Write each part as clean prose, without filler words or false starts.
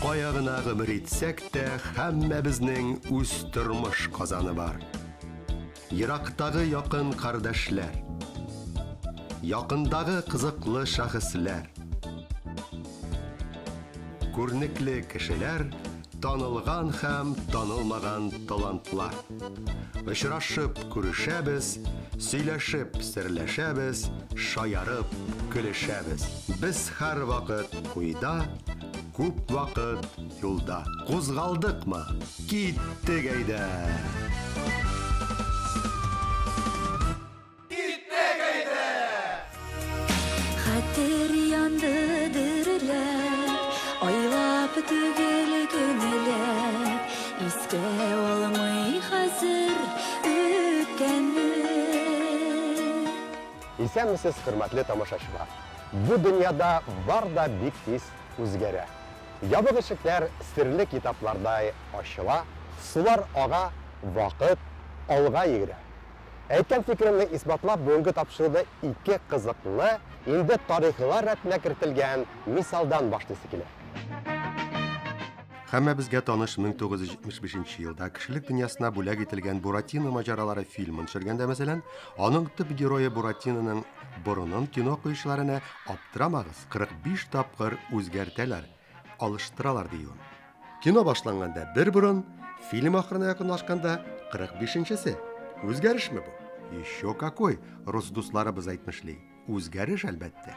Кая гына гомер итсәк тә, һәммәбезнең үз тормыш казаны бар. Ерактагы якын кардәшләр, якындагы кызыклы шәхесләр, күрнекле кешеләр, танылган һәм танылмаган талантлар. Очрашып күрешәбез, сөйләшеп серләшәбез, шаярып көлешәбез. Без һәр вакыт куйда, күп вакыт юлда. Кузгалдыкмы? Киттек әйдә! Хәтер янды дөреләр, айлап түгел көнеләр, искә алмый хәзер үткәнне. Исәнмесез, хөрмәтле тамашачылар. Бу дөньяда бар да бик тиз үзгәрә. Ябык ишекләр серле китаплардай ачыла, сулар ага, вакыт алга йөгерә. Әйткән фикеремне исбатлап, бүгенге тапшыруда ике кызыклы, инде тарихилар рәтенә кертелгән мисалдан башлыйсы килә. Һәммәбезгә таныш 1975 елда кешелек дөньясына бүләк ителгән Буратино маҗаралары фильмын төшергәндә, мәсәлән, аның төп герое Буратиноның борынын кино куючыларына аптырамагыз, 45 тапкыр үзгәртәләр, алыштыралар диюем. Кино башланганда бер борын, фильм ахырына якынлашканда 45-нчесе. Үзгәрешме бу? Еще какой, рус дусларыбыз әйтмешли. Үзгәреш әлбәттә.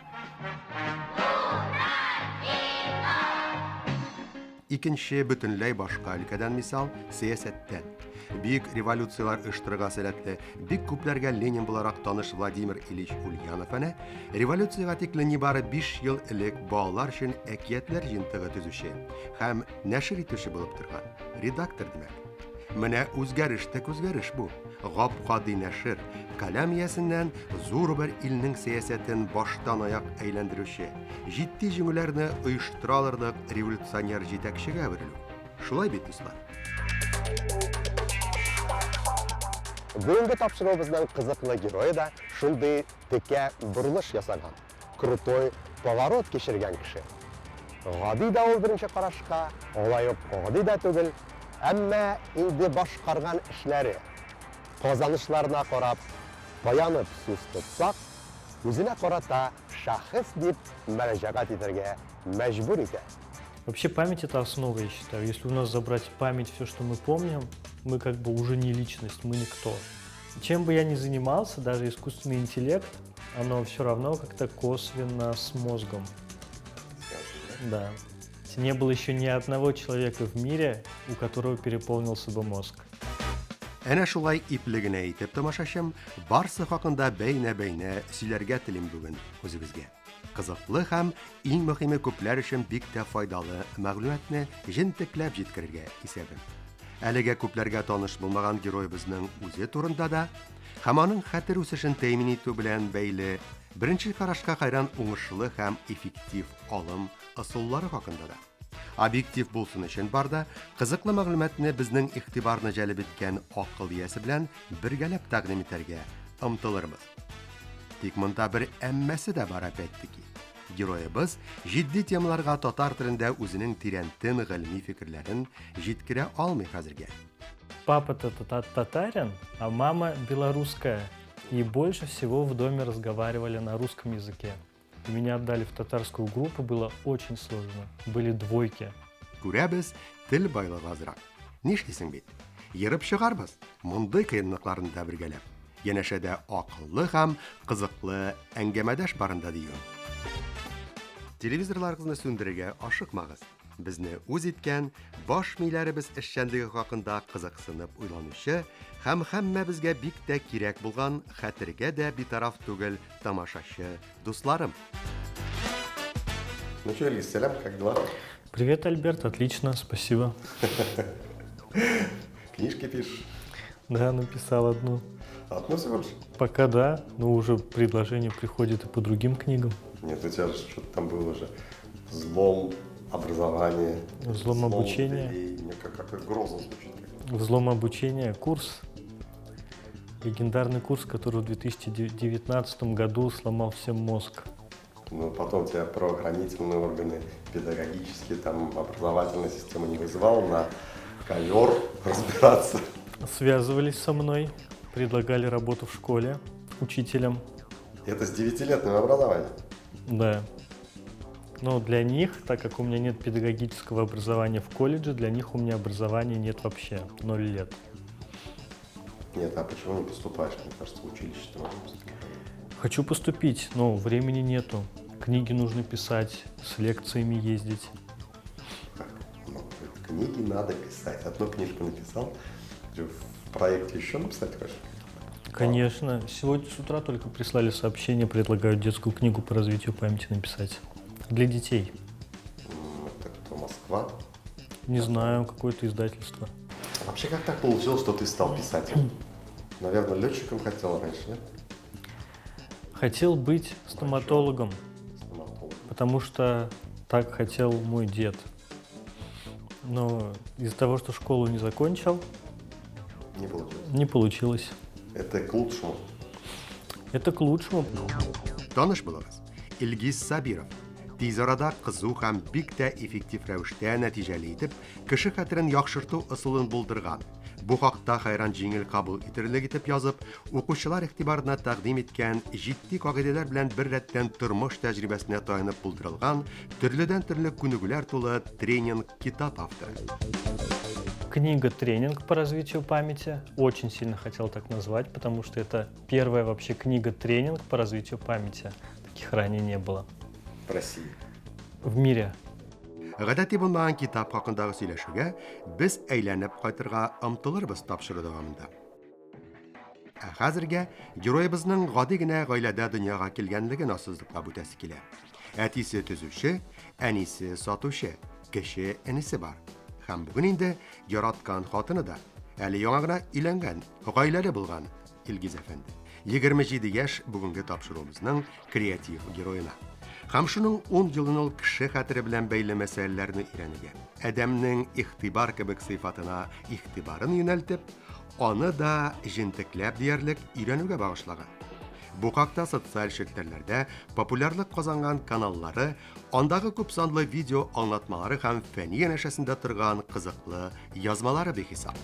Икенче бөтенләй башка өлкәдән мисал сәясәттән. Бик революциялар оештырырга сәләтле, бик күпләргә Ленин буларак таныш Владимир Ильич Ульянов әнә революциягә тикле нибары 5 ел элек балалар өчен әкиятләр җыентыгы төзүче һәм нәшер итүче булып торган редактор димәк. Менә үзгәреш бу. Гап-гади нәшер, каләм иясеннән зур бер илнең сәясәтен баштан аяк әйләндерүче, җитди җиңүләрне оештыралырлык революционер җитәкчегә әверелү. Шулай бит, дуслар. Бүгенге тапшыруыбызның кызыклы герое да шундый текә борылыш ясаган, крутой поворот кичергән кеше. Гади да ул беренче карашка, алай ук гади да түгел, әмма инде башкарган эшләре, казанышларына карап, таянып сүз тотсак, үзенә карата шәхес дип мөрәҗәгать итәргә мәҗбүр итә. Вообще память — это основа, я считаю. Если у нас забрать память, все, что мы помним, мы как бы уже не личность, мы никто. Чем бы я ни занимался, даже искусственный интеллект, оно все равно как-то косвенно с мозгом. Да. Не было еще ни одного человека в мире, у которого переполнился бы мозг. Әнә шулай иплегенә итеп, тамашачым, барсы хакында бәйнә-бәйнә сөйләргә телим бүген үзебезгә. Кызыклы һәм иң мөһиме күпләр өчен бик тә файдалы мәгълүматны җентекләп җиткерергә исәбем. Әлегә күпләргә таныш булмаган геройыбызның үзе турында да һәм аның хәтер үсешен тәэмин итү белән бәйле беренче карашка хайран уңышлы һәм эффектив алым ысуллары хакында да. Объектив булсын өчен барда кызыклы мәгълүматны безнең игътибарны җәлеп иткән акыл иясе белән бергәләп тәкъдим итәргә омтылырбыз. Тик монда бер әммәсе дә бар, әпәттики. Героебыз җитди темаларга татар телендә үзенең тирәнтен гыйльми фикерләрен җиткерә алмый хәзергә. Папа-то татарин, а мама белорусская. И больше всего в доме разговаривали на русском языке. И меня отдали в татарскую группу, было очень сложно. Были двойки. Күрәбез, тел байлыгы азрак. Нишлисең бит? Йырып чыгарбыз, мондый кыенлыкларны да бергәләп. Янәшәдә акыллы һәм кызыклы әңгәмәдәш барында дию. Телевизорларыгызны сүндерергә ашыкмагыз. Безне үз иткән баш миләребез эшчәнлеге хакында кызыксынып уйланучы һәм һәммәбезгә бик тә кирәк булган хәтергә дә битараф түгел тамашачы дусларым. Ну что, Илья, салям, как дела? Привет, Альберт, отлично, спасибо. Книжки пишешь? Да, написал одну. Одну всего лишь? Пока да, но уже предложение приходит и по другим книгам. Нет, у тебя же что-то там было же. Взлом образования. Взлом обучения. Мне как-то грозно звучит. Взлом обучения, курс. Легендарный курс, который в 2019 году сломал всем мозг. Ну, потом тебя правоохранительные органы, педагогические, там, образовательная система не вызывала на ковер разбираться. Связывались со мной, предлагали работу в школе учителем. Это с 9-летним образованием. Да. Но для них, так как у меня нет педагогического образования в колледже, для них у меня образования нет вообще, 0 лет. Нет, а почему не поступаешь? Мне кажется, в училище ты можешь поступить. Хочу поступить, но времени нету. Книги нужно писать, с лекциями ездить. Как? Ну, книги надо писать. Одну книжку написал, в проекте еще написать хочешь? Конечно. Сегодня с утра только прислали сообщение, предлагают детскую книгу по развитию памяти написать. Для детей. Это кто, Москва? Не знаю, какое-то издательство. Вообще, как так получилось, что ты стал писателем? Наверное, летчиком хотел раньше, нет? Хотел быть стоматологом, Стоматолог. потому что так хотел мой дед. Но из-за того, что школу не закончил, Не получилось. не получилось. Это к лучшему. Это к лучшему. Таныш булыгыз. Илгиз Сабиров. Тиз арада кызу һәм бик тә эффектив рәвештә нәтиҗәле итеп, кеше хәтерен яхшырту ысулын булдырган. Бу хакта Хайран җиңел кабул ителерлек итеп язып, укучылар игътибарына тәкъдим иткән җитди кагыйдәләр белән бер рәттән тормыш тәҗрибәсенә таянып булдырылган, төрледән-төрле күнегүләр тулы тренинг китап авторы. Книга «Тренинг по развитию памяти». Очень сильно хотел так назвать, потому что это первая вообще книга «Тренинг по развитию памяти». Таких ранее не было. В России. В мире. Гадәти булмаган китап хакындагы сөйләшүгә без әйләнеп кайтырга омтылырбыз тапшыру дәвамында. Ә хәзергә героебызның гади генә гаиләдә дөньяга килгәнлеген ассызлыклап үтәсе килә. Әтисе төзүче, әнисе сатучы, кеше энесе бар. Һәм бүген инде яраткан хатыны да, әле яңа гына өйләнгән, гаиләле булган Илгиз әфәнде. 27 яшь бүгенге тапшыруыбызның креатив героена. Һәм шуның 10 елын ул кеше хәтере белән бәйле мәсьәләләрне өйрәнүгә, адәмнең игътибар кебек сыйфатына игътибарын юнәлтеп, аны да җентекләп диярлек өйрәнүгә багышлаган. Бу хакта социаль челтәрләрдә популярлык казанган каналлары, андагы күп санлы видео аңлатмалары һәм фәнни янәшәсендә торган кызыклы язмалары бихисап.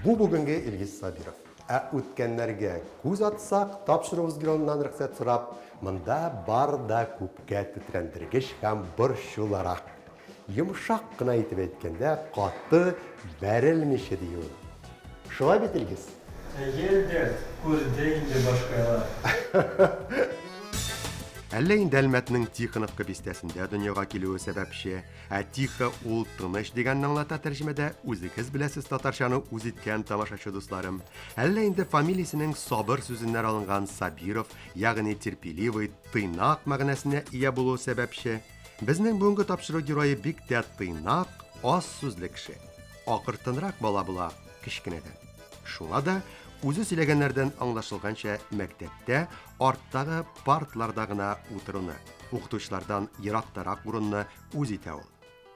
Бу бүгенге Илгиз Сабиров. Ә үткәннәргә күз атсак, тапшыруыбыз героеннан рөхсәт сорап, монда бар да күпкә тетрәндергеч һәм борчуларак. Йомшак кына итеп әйткәндә, каты бәрелмичә дию. Шулай бит, Илгиз? Елдер, күрде инде башкалар. Әллә инде Әлмәтнең Тихоновка бистәсендә дөньяга килүе сәбәпче, ә Тихо ул тыныч дигәнне аңлата тәрҗемәдә үзегез беләсез татарчаны үз иткән тамашачы дусларым. Әллә инде фамилиясенең Сабыр сүзеннән алынган Сабиров, ягъни терпеливый, тыйнак мәгънәсенә ия булу сәбәпче. Безнең бүгенге тапшыру герое бик тә тыйнак, аз сүзле кеше. Акыртынрак бала була кичкенәдән. Шуңа да үзе сөйләгәннәрдән аңлашылганча мәктәптә арттагы партларда гына утыруны, укытучылардан ерактарак урынны үз итә ул.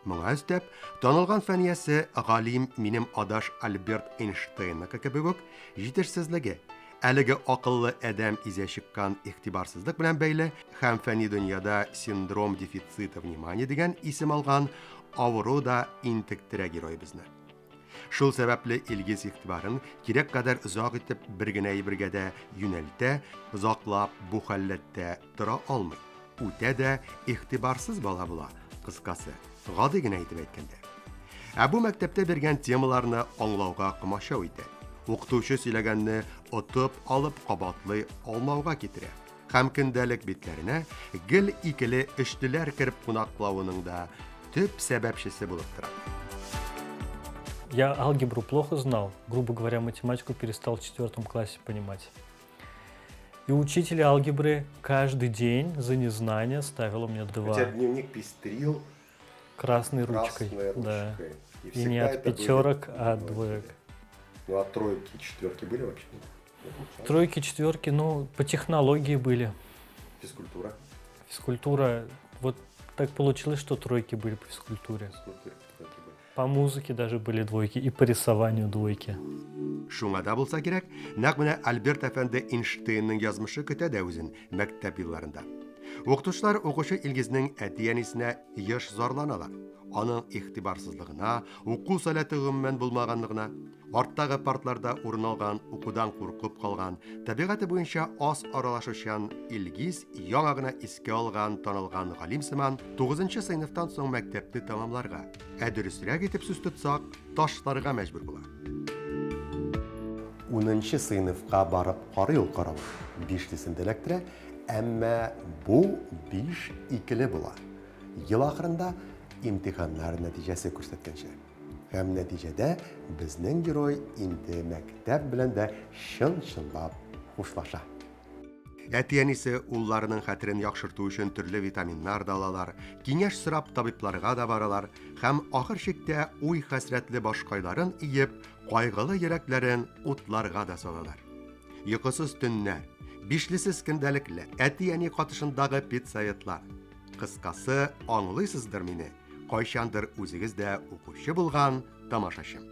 Моңа өстәп, танылган фәниясе галим минем адаш Альберт Эйнштейнныкы кебек үк җитешсезлеге, әлеге акыллы адәм изә чыккан игътибарсызлык белән бәйле һәм фәнни дөньяда синдром дефицита внимания дигән исем алган авыру да интектерә героебызны. Шул сәбәпле Илгиз игътибарын кирәк кадәр озак итеп бер генә әйбергә юнәлтә, озаклап бу хәлләттә тора алмый. Үтә дә игътибарсыз бала була, кыскасы, гади генә итеп әйткәндә. Ә бу мәктәптә бергән темаларны аңлауга комачау итә. Укытучы сөйләгәнне отып алып кабатлый алмауга китерә. Һәм көндәлек битләренә гел икеле эштеләр кирип кунаклавының да төп сәбәпчесе булып тора. Я алгебру плохо знал, грубо говоря, математику перестал в 4 классе понимать. И учитель алгебры каждый день за незнание ставил мне 2. У тебя дневник пестрил Красной ручкой. Да. И не от пятерок, а от двоек. Ну а тройки, четверки были вообще? Тройки, четверки, ну, по технологии были. Физкультура? Физкультура, вот так получилось, что тройки были по физкультуре. По музыке даже были двойки и по рисованию двойки. Шуңа да булса кирәк, нәкъ менә Альберт әфәнде Эйнштейнның язмышы көтә дә үзен мәктәп елларында. Укытучылар укучы Илгизнең әти-әнисенә еш зарланалар. Аның игътибарсызлыгына, уку сәләте гомумән булмаганлыгына, арттагы партларда урын алган, укудан куркып калган, табигате буенча аз аралашучан Илгиз яңа гына искә алган, танылган галим сыман 9нчы сыйныфтан соң мәктәпне тәмамларга, дөресрәк итеп сүз тотсак, ташларга мәҗбүр була. 10нчы сыйныфка барып карый ул карау. 5-сен эләктерә, әмма бу 5-2 була. Ел ахырында имтиханнар нәтиҗәсе күрсәткәнчә. Һәм нәтиҗәдә безнең герой инде мәктәп белән дә чын-чынлап хушлаша. Әти-әнисе улларының хәтерен яхшырту өчен төрле витаминнар да алалар, киңәш сорап табибларга да баралар һәм ахыр чиктә уй хәсрәтле башкайларын иеп, кайгылы йөрәкләрен утларга да салалар. Йокысыз төннәр, бишлесез көндәлекле, әти-әни катышындагы педсоветлар. Кыскасы, аңлыйсыздыр мине, кайчандыр үзегез дә укучы булган тамашачым.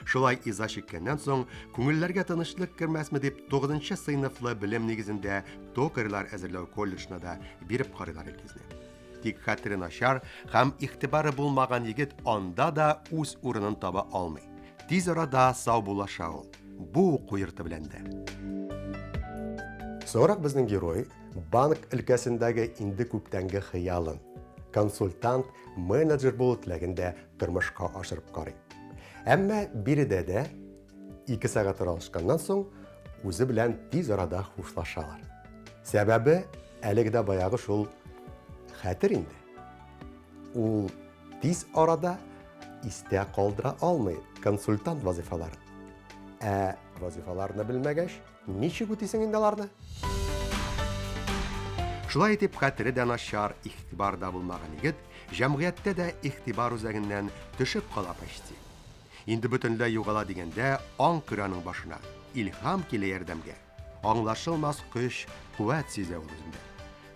Шулай иза чиккәннән соң, күңелләргә тынычлык кермәсме дип 9нчы сыйныфлы белем нигезендә токарьлар әзерләү колледжына да биреп карыйлар Илгизне. Тик хәтере начар һәм игътибары булмаган егет анда да үз урынын таба алмый. Тиз арада сау булаша ул. Бу уку йорты белән дә. Соңрак безнең герой банк өлкәсендәге инде күптәнге хыялын, консультант, менеджер булу теләгендә тормышка ашырып карый. Әмма биредә дә 2 сәгать аралашканнан соң үзе белән тиз арада хушлашалар. Сәбәбе әлеге дә баягы шул хәтер инде. Ул тиз арада истә калдыра алмый консультант вазифаларын. Вазифаларны белмәгәч, ничек үтисең инде аларны? Шулай итеп, хәтере дә начар, игътибар да булмаган егет, җәмгыятьтә дә игътибар үзәгеннән төшеп кала почти. Инде бөтенләй югала дигәндә, аң күрәнең башына илһам килә ярдәмгә. Аңлашылмас көч, куәт сизә ул үзендә.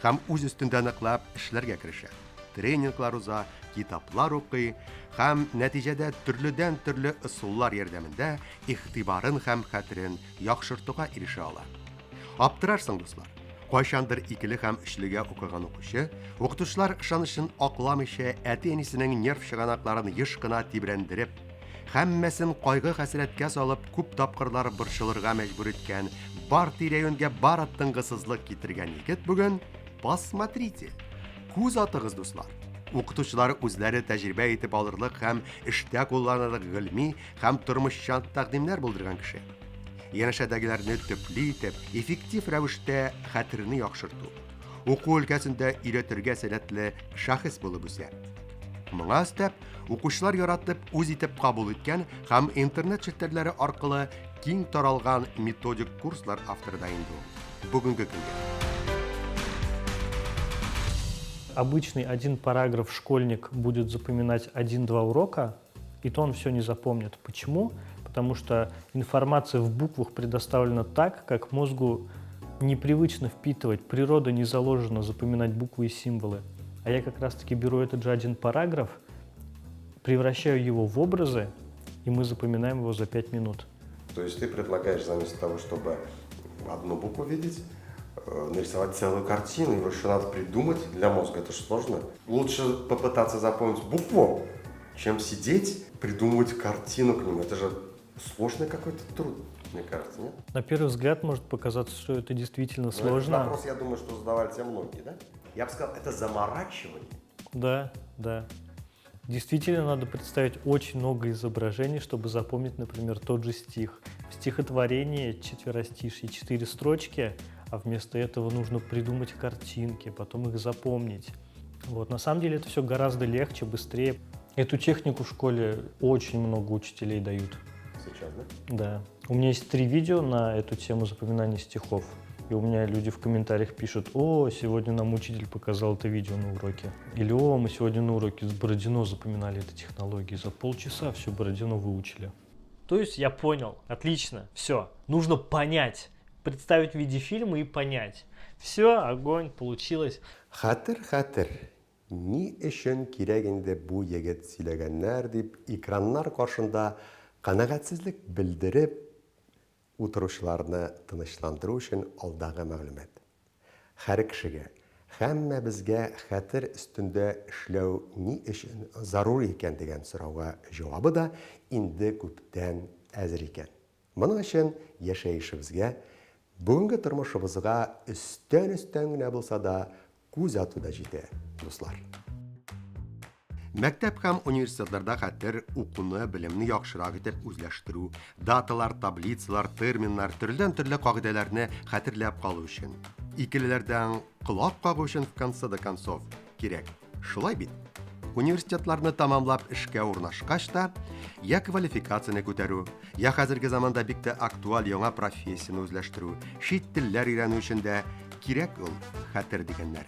Һәм үз өстендә ныклап эшләргә керешә. Тренинглар уза, китаплар укый һәм нәтиҗәдә төрледән төрле ысуллар ярдәмендә игътибарын һәм хәтерен яхшыртуга ирешә ала. Аптырарсың, дуслар. Кайчандыр икеле һәм өчлегә укыган укучы, укытучылар ышанычын акламыйча әти-әнисенең нерв чыганакларын еш кына тибрәндереп, һәммәсен кайгы хәсрәткә салып, күп тапкырлар борчылырга мәҗбүр иткән, бар тирә-юньгә бары тынгысызлык китергән егет бүген посмотрите. Күз атыгыз, дуслар. Укытучылар үзләре тәҗрибә итеп алырлык һәм эштә кулланырлык гыйльми һәм тормышчан тәкъдимнәр булдырган кеше. Янәшәдәгеләрне төпле итеп, эффектив рәвештә хәтерне яхшырту. Уку өлкәсендә өйрәтергә сәләтле шәхес булып үсә. Моңа өстәп, укучылар яратып, үз итеп кабул иткән һәм интернет челтәрләре аркылы киң таралган методик курслар авторы да инде ул. Бүгенге көнгә. Обычный один параграф школьник будет запоминать 1-2 урока, и то он все не запомнит. Почему? Потому что информация в буквах предоставлена так, как мозгу непривычно впитывать. Природа не заложена запоминать буквы и символы. А я как раз-таки беру этот же один параграф, превращаю его в образы, и мы запоминаем его за 5 минут. То есть ты предлагаешь вместо того, чтобы одну букву видеть, нарисовать целую картину, его еще надо придумать для мозга, это же сложно. Лучше попытаться запомнить букву, чем сидеть, придумывать картину к нему. Это же сложный какой-то труд, мне кажется, нет? На первый взгляд может показаться, что это действительно сложно. Этот вопрос, я думаю, что задавали тебе многие, да? Я бы сказал, это заморачивание. Да, да. Действительно, надо представить очень много изображений, чтобы запомнить, например, тот же стих. В стихотворении четверостишье, 4 строчки, а вместо этого нужно придумать картинки, потом их запомнить. Вот. На самом деле это все гораздо легче, быстрее. Эту технику в школе очень много учителей дают. Сейчас, да? Да. У меня есть 3 видео на эту тему запоминания стихов. И у меня люди в комментариях пишут: «О, сегодня нам учитель показал это видео на уроке». Или «О, мы сегодня на уроке с Бородино запоминали эту технологию. За полчаса все Бородино выучили». То есть я понял. Отлично. Все. Нужно понять. Представить в виде фильма и понять. Все, огонь, получилось. Хәтер. Ни өчен кирәк инде бу егет сөйләгәннәр дип экраннар каршында канәгатьсезлек белдереп утыручыларны тынычландыру өчен алдагы мәгълүмат. Һәр кешегә, һәммә безгә хәтер өстендә эшләү ни өчен зарур икән дигән сорауга җавабы да инде күптән әзер икән. Моның өчен яшәешебезгә, бүгенге тормышыбызга өстән генә булса да күз ату да җитә, дуслар. Мәктәп һәм университетларда хәтер укуны, белемне яхшырак итеп үзләштерү, даталар, таблицалар, терминнар, төрле кагыйдәләрне хәтерләп калу өчен. Икелеләрдән колак кагу өчен в конце до концов кирәк. Шулай бит? Университетларны тамамлап эшкә урнашкач та, я квалификацияны күтәрү, я хәзерге заманда бик тә актуаль яңа профессияны үзләштерү, чит телләр өйрәнү өчен дә кирәк ул хәтер дигәннәр.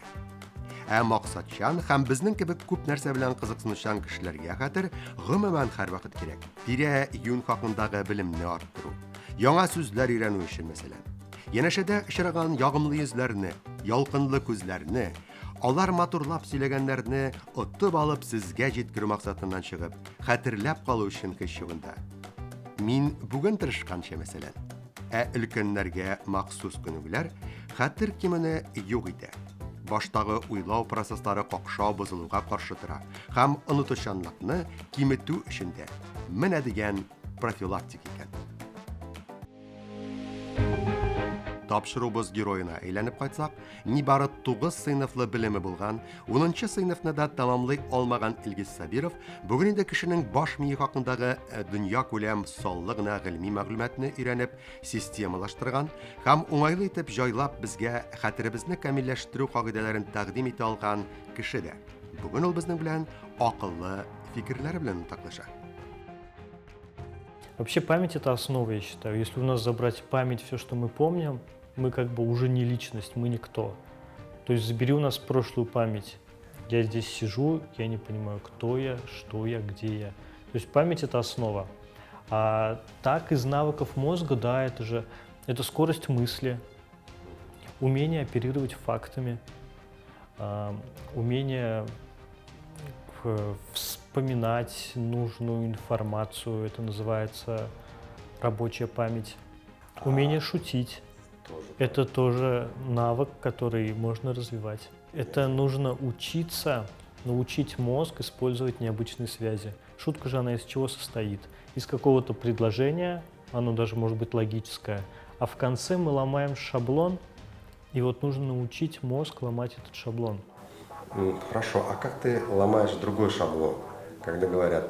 Ә максатчан һәм безнең кебек күп нәрсә белән кызыксынучан кешеләргә хәтер гомумән һәрвакыт кирәк. Тирә-юнь хакындагы белемне арттыру, яңа сүзләр өйрәнү өчен мәсәлән. Янәшәдә очраган ягымлы йөзләрне, ялкынлы күзләрне, алар матурлап сөйләгәннәрне отып алып сезгә җиткерү максатыннан чыгып, хәтерләп калу өчен көч чыгында. Мин бүген тырышканча мәсәлән, ә өлкәннәргә махсус күнегүләр хәтер кимене юк итә. Баштагы уйлау процесслары какшау бозылуга каршы тора һәм онытучанлыкны киметү өчен дә менә дигән профилактик икән. Тапшырубыз героена әйләнеп кайтсак, нибары 9 сыйныфлы белеме булган, 10нчы сыйныфны да тамамлый алмаган Илгиз Сабиров бүген инде кешенең баш мие хакындагы дөнья күләм саллы гына гыйльми мәгълүматны өйрәнеп, системалаштырган һәм уңайлы итеп җайлап безгә хәтеребезне камилләштерү кагыйдәләрен тәкъдим итә алган кеше дә. Бүген ул безнең белән акыллы фикерләре белән таклаша. Вообще память — это основа, я считаю. Если у нас забрать память, все, что мы помним, мы как бы уже не личность, мы никто. То есть забери у нас прошлую память. Я здесь сижу, я не понимаю, кто я, что я, где я. То есть память — это основа. А так из навыков мозга, да, это скорость мысли, умение оперировать фактами, умение вспоминать нужную информацию, это называется рабочая память. Умение шутить. Это тоже навык, который можно развивать. Это нужно учиться, научить мозг использовать необычные связи. Шутка же, она из чего состоит? Из какого-то предложения, оно даже может быть логическое, а в конце мы ломаем шаблон, и вот нужно научить мозг ломать этот шаблон. Хорошо, а как ты ломаешь другой шаблон, когда говорят,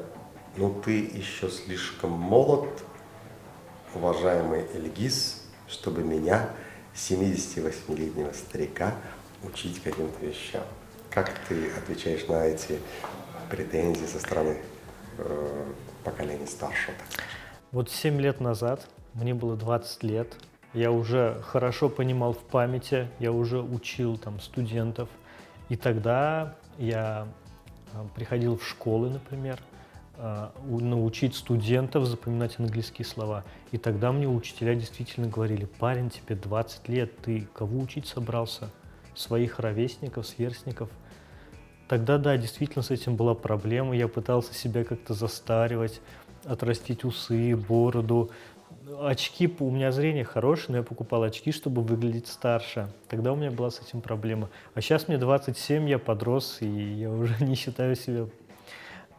ну ты еще слишком молод, уважаемый Ильгиз, чтобы меня, 78-летнего старика, учить каким-то вещам? Как ты отвечаешь на эти претензии со стороны поколения старшего? Вот 7 лет назад, мне было 20 лет, я уже хорошо понимал в памяти, я уже учил там студентов. И тогда я приходил в школы, например, научить студентов запоминать английские слова. И тогда мне учителя действительно говорили: парень, тебе 20 лет, ты кого учить собрался? Своих ровесников, сверстников? Тогда, да, действительно с этим была проблема. Я пытался себя как-то застаривать, отрастить усы, бороду. Очки, у меня зрение хорошее, но я покупал очки, чтобы выглядеть старше. Тогда у меня была с этим проблема. А сейчас мне 27, я подрос, и я уже не считаю себя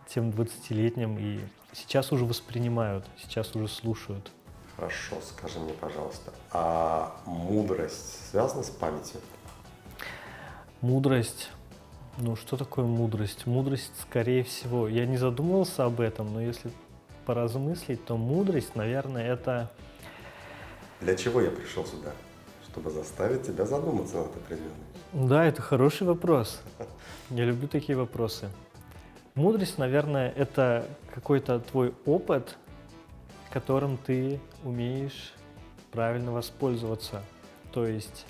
тем 20-летним. И сейчас уже воспринимают, сейчас уже слушают. Хорошо, скажи мне, пожалуйста, а мудрость связана с памятью? Мудрость. Ну, что такое мудрость? Мудрость, скорее всего, я не задумывался об этом, но если поразмыслить, то мудрость, наверное, это... Для чего я пришел сюда? Чтобы заставить тебя задуматься над определенным. Да, это хороший вопрос. Я люблю такие вопросы. Мудрость, наверное, это какой-то твой опыт, которым ты умеешь правильно воспользоваться. То есть...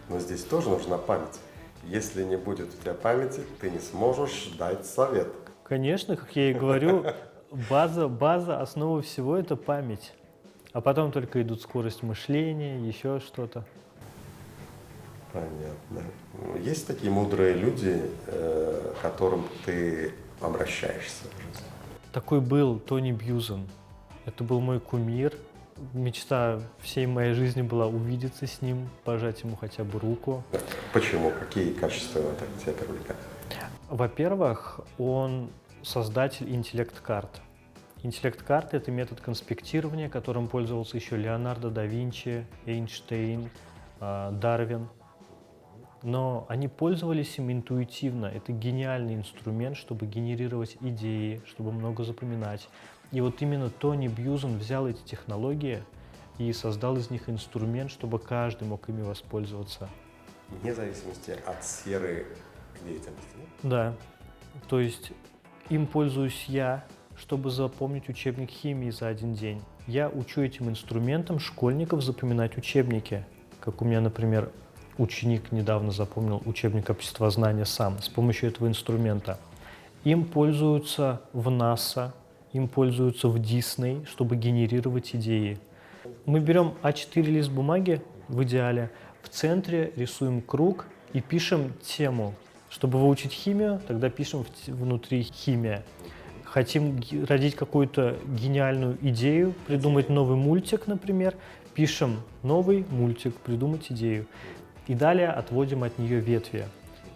Но здесь тоже нужна память. Если не будет у тебя памяти, ты не сможешь дать совет. Конечно, как я и говорю, база, основа всего — это память. А потом только идут скорость мышления, еще что-то. Понятно. Есть такие мудрые люди, к которым ты обращаешься в жизни? Такой был Тони Бьюзен. Это был мой кумир. Мечта всей моей жизни была увидеться с ним, пожать ему хотя бы руку. Почему? Какие качества его так тебя привлекают? Во-первых, он создатель интеллект-карт. Интеллект-карты — это метод конспектирования, которым пользовался еще Леонардо да Винчи, Эйнштейн, Дарвин. Но они пользовались им интуитивно. Это гениальный инструмент, чтобы генерировать идеи, чтобы много запоминать. И вот именно Тони Бьюзен взял эти технологии и создал из них инструмент, чтобы каждый мог ими воспользоваться. Вне зависимости от сферы деятельности. Да, то есть им пользуюсь я, чтобы запомнить учебник химии за один день. Я учу этим инструментом школьников запоминать учебники. Как у меня, например, ученик недавно запомнил учебник обществознания сам с помощью этого инструмента. Им пользуются в НАСА, им пользуются в Дисней, чтобы генерировать идеи. Мы берем А4 лист бумаги в идеале, в центре рисуем круг и пишем тему. Чтобы выучить химию, тогда пишем внутри химия. Хотим родить какую-то гениальную идею, придумать новый мультик, например, пишем новый мультик, придумать идею. И далее отводим от нее ветви.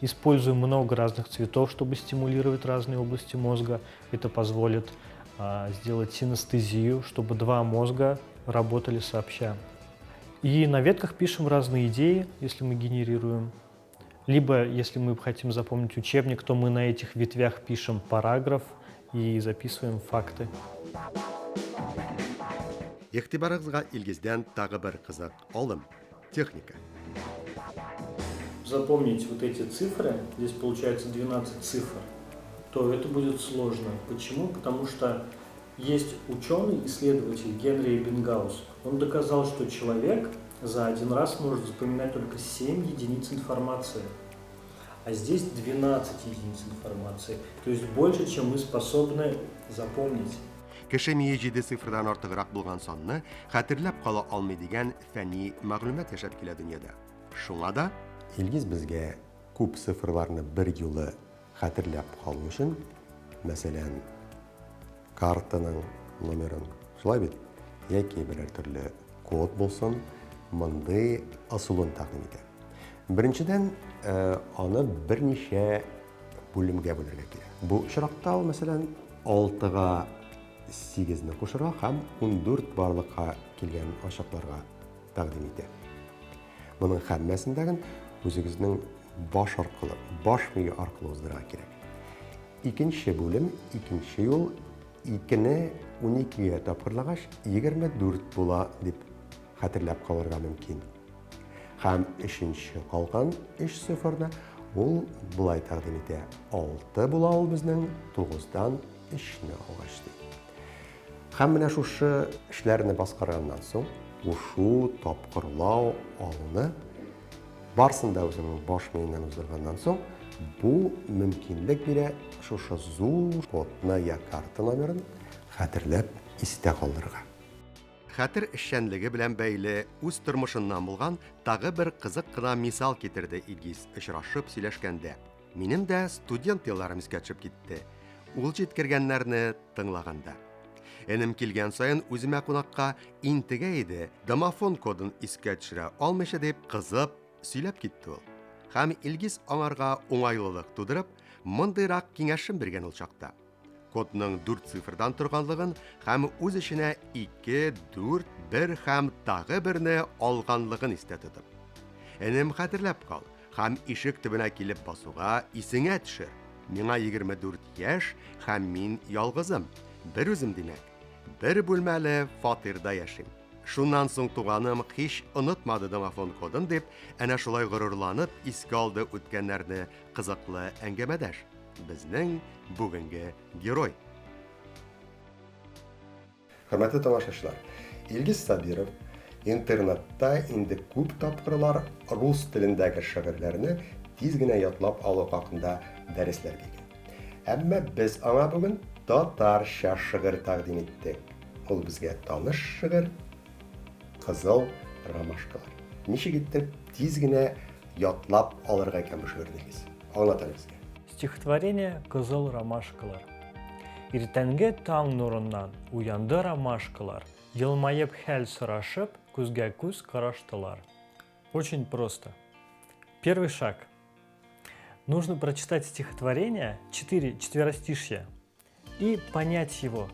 Используем много разных цветов, чтобы стимулировать разные области мозга. Это позволит сделать синестезию, чтобы два мозга работали сообща. И на ветках пишем разные идеи, если мы генерируем. Либо, если мы хотим запомнить учебник, то мы на этих ветвях пишем параграф и записываем факты. Игътибарыгызга илгизден тагы бер кызык алым. Техника. Запомнить вот эти цифры, здесь получается 12 цифр, то это будет сложно. Почему? Потому что есть ученый, исследователь Генри Эббингаус. Он доказал, что человек за один раз может запоминать только 7 единиц информации. А здесь 12 единиц информации. То есть больше, чем мы способны запомнить. Кеше 7 цифрдан артыграк булган санны хәтерләп кала алмый дигән фәнни мәгълүмат яшәп килә дөньяда. Шуңа да Илгиз безгә күп цифрларны бер юлы хәтерләп калу өчен, мәсәлән, картаның номерын, шулай бит, яки берәр төрле код булсын, мондый асылын тәкъдим итә. Беренчедән, аны берничә бүлемгә бүләргә кирәк. Бу очракта ул, мәсәлән, 6-га 8-не кушырга һәм 14 барлыкка килгән ачыкларга тәкъдим итә. Моның һәммәсендәген үзегезнең баш аркылы, баш мие аркылы уздырырга кирәк. Икенче бүлем, икенче юл 2-не 12-гә тапкырлагач 24 була дип хәтерләп калырга мөмкин. Һәм өченче калган 3 цифрны ул булай тәкъдим итә. 6 була ул безнең 9-дан 3-не алгач ди. Һәм менә шушы эшләрне баскарганнан соң, ушу, тапкырлау, алуны барсын да үзенең баш миеннән уздырганнан соң, бу мөмкинлек бирә шушы зур кодны я карта номерын хәтерләп истә калдырырга. Хәтер эшчәнлеге белән бәйле үз тормышыннан булган тагы бер кызык кына мисал китерде Илгиз очрашып сөйләшкәндә. Минем дә студент елларым искә төшеп китте. Ул җиткергәннәрне тыңлаганда. Энем килгән саен үземә кунакка интегә иде, домофон кодын искә төшерә алмыйча дип кызып сөйләп китте ул. Һәм Илгиз аңарга уңайлылык тудырып, мондыйрак киңәшем биргән ул чакта. Кодның 4 цифрдан торганлыгын һәм үз эченә 2, 4, 1 һәм тагы берне алганлыгын истә тотып. Энем хәтерләп кал һәм ишек төбенә килеп басуга исеңә төшер. Миңа 24 яшь һәм мин ялгызым. Бер үзем димәк. Бер бүлмәле фатирда яшим. Шуннан соң туганым һич онытмады домофон кодын дип, әнә шулай горурланып искә алды үткәннәрне кызыклы әңгәмәдәш. Безнең бүгенге герой. Хөрмәтле тамашачылар, Илгиз Сабиров интернетта инде күп тапкырлар рус телендәге шигырьләрне тиз генә ятлап алу хакында дәресләр биргән. Әмма без аңа бүген татарча шигырь тәкъдим иттек. Ул безгә таныш шигырь Кызыл ромашкалар. Ничек итеп тиз генә ятлап алырга икән бу шигырьлегез. Аңлатыгыз безгә. Стихотворение «Кызыл ромашкалар». Иртәнге таң нурыннан уянды ромашкалар, елмаеп хәл сорашып, күзгә күз караштылар. Очень просто. Первый шаг. Нужно прочитать стихотворение, 4 четверостишья, и понять его.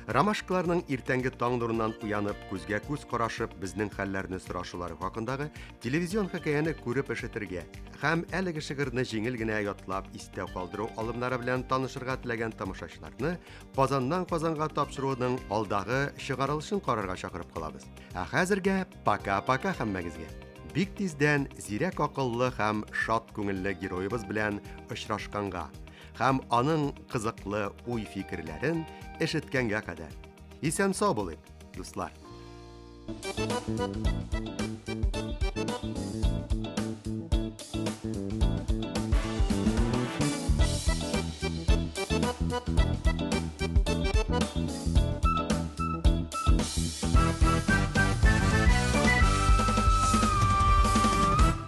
Ромашкаларның иртәнге таң нурыннан уянып, күзгә күз карашып, безнең хәлләрне сорашулары хакындагы телевизион хикәяне күреп ишетергә һәм әлеге шигырьне җиңел генә ятлап истә калдыру алымнары белән танышырга теләгән тамашачыларны Казаннан Казанга тапшыруның алдагы чыгарылышын карарга чакырып калабыз. Ә хәзергә пока-пока һәммәгезгә. Бик тиздән зирәк акыллы һәм шат күңелле героебыз белән очрашканга һәм аның кызыклы уй-фикерләрен ишеткәнгә кадәр. Исән сау булыйк, дуслар.